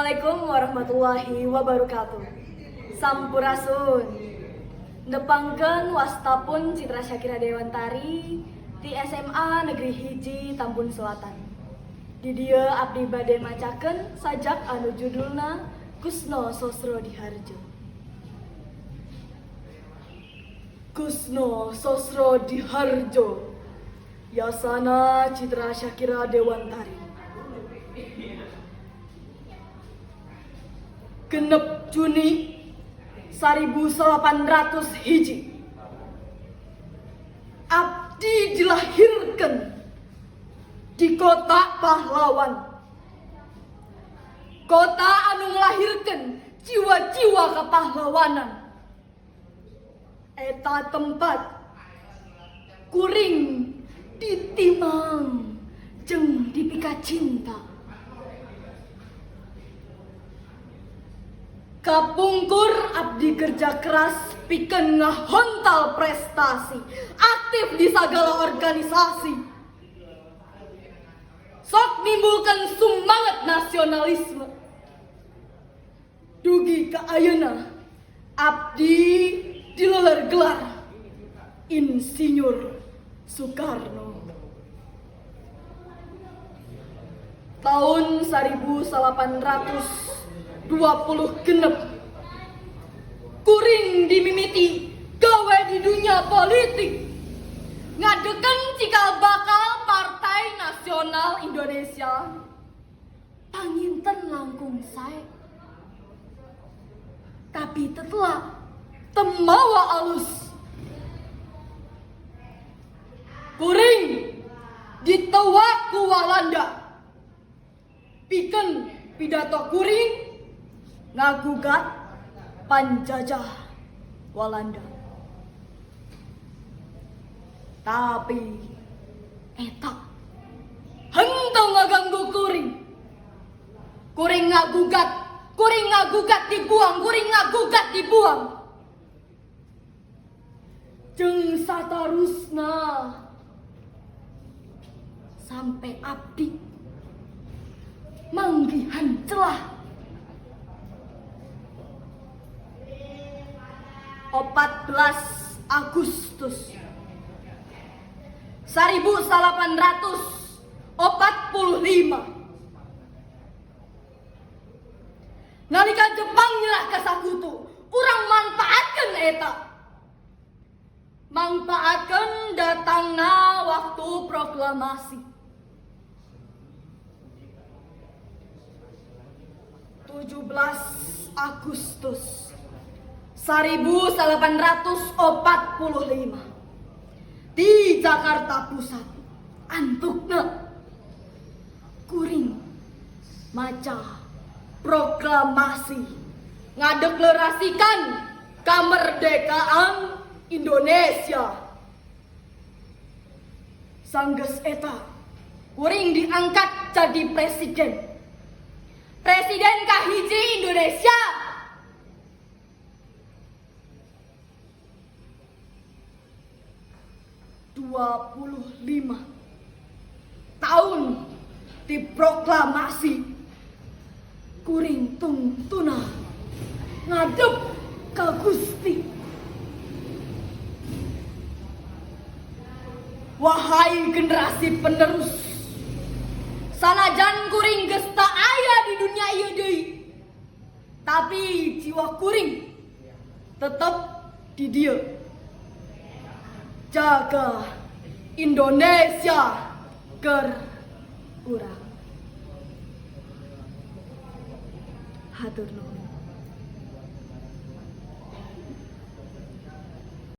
Assalamualaikum warahmatullahi wabarakatuh. Sampurasun. Nepangkeun wasta pun Citra Syakira Dewantari di SMA Negeri Hiji Tambun Selatan. Di dieu abdi bade macakeun sajak anu judulna Kusno Sosrodihardjo. Kusno Sosrodihardjo, Yasana Citra Syakira Dewantari. 6 Juni 1801 abdi dilahirkan di kota pahlawan, kota anu melahirkan jiwa-jiwa kepahlawanan. Eta tempat kuring ditimang jeung dipika cinta. Kapungkur abdi kerja keras pikeun ngahontal prestasi, aktif di segala organisasi. Sok nimbulkan semangat nasionalisme. Dugi ka ayeuna abdi dileler gelar Insinyur Soekarno. Tahun 1826 kuring dimimiti gawe di dunia politik, ngadeken cikal bakal Partai Nasional Indonesia. Panginten langkung sae, tapi tetelah temawa alus. Kuring ditewak ku Walanda pikeun pidato kuring ngagugat panjajah Walanda. Tapi eta henteu ngaganggu kuring. Kuring ngagugat, kuring ngagugat dibuang, kuring ngagugat dibuang. Jeung satarusna sampai abdi manggihan celah 14 Agustus 1845 nalika Jepang nyerah ke Sakutu, urang manfaatkan eta, manfaatkan datangna waktu proklamasi 17 Agustus 1845 di Jakarta Pusat antukna kuring maca proklamasi ngadeklarasikan kemerdekaan Indonesia. Sanggeus eta kuring diangkat jadi presiden, presiden kahiji Indonesia. 25 tahun diproklamasi kuring tungtuna ngadep ke Gusti. Wahai generasi penerus, sanajan kuring geus teu aya di dunia ieu deui, tapi jiwa kuring tetep di dieu. Jaga Indonesia keur urang. Hatur nuhun.